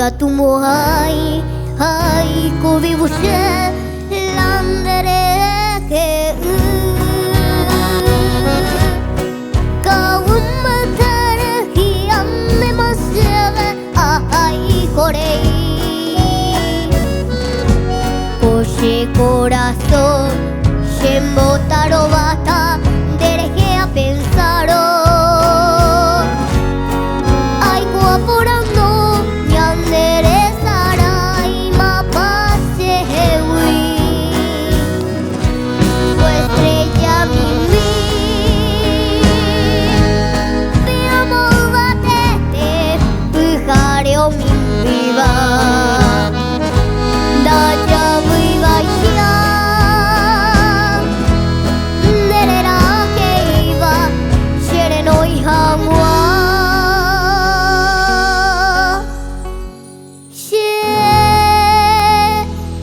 Ndaikatumo'ãi aikovévo che la nderehe'ỹ. Kaguymbyterehi'ãndema chéve ahaikorei. Ko che korasõ chembotarováta nderehe apensárõ. Aikuaa porãndo ñande resaráimapa chehegui. Ko estrella mimi pe amo yvatete pyhare omimbíva. Ndajavýivaicha nde réra he'íva che renói hag̃ua. Che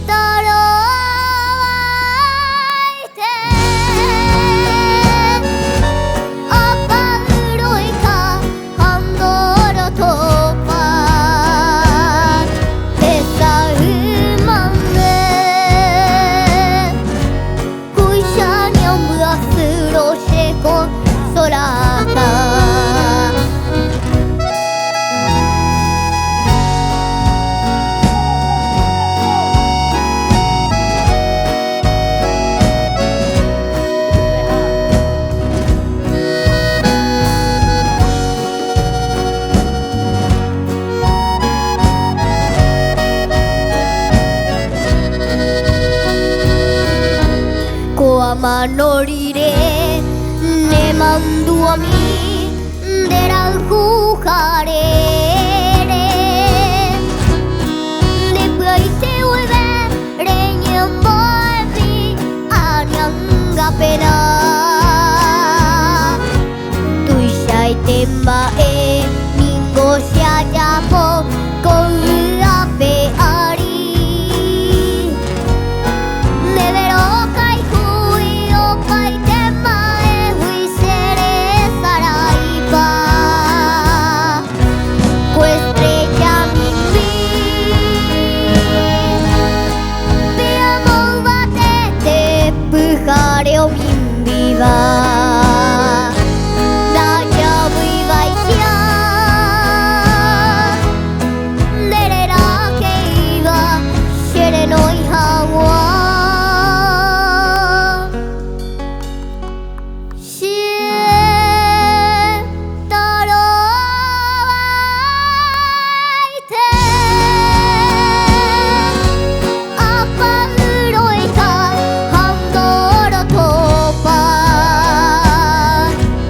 tarovaite apagýroika ha ndorotopa tesayma nde kóicha ñambyasýrõ che consolata. Ko amano rire nemandu'ami nderayhuharére. Nde py'aite guive reñembo'émi aniangapena. Tuichaite mba'e ningo che ajapo ko yvy ape ári. Ndéve rohayhúi opaite mba'égui che resaraipa. Ko estrella mimbi pe amo yvatete pyhare omimbíva. Ndajavýivaicha nde réra he'íva che renói hag̃ua. Che tarovaite apagýroika ha ndorotopa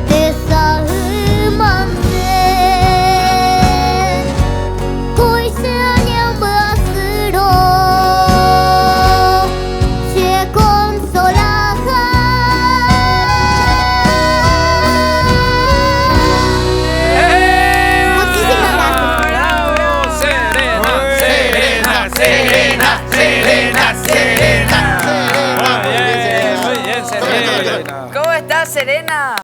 tesayma nde kóicha ñambyasýrõ che consolaha. Muchísimas gracias. ¡Bravo! Serena, Serena, Serena, Serena, Serena, Serena. Muy bien, muy bien, Serena. ¿Cómo estás, Serena?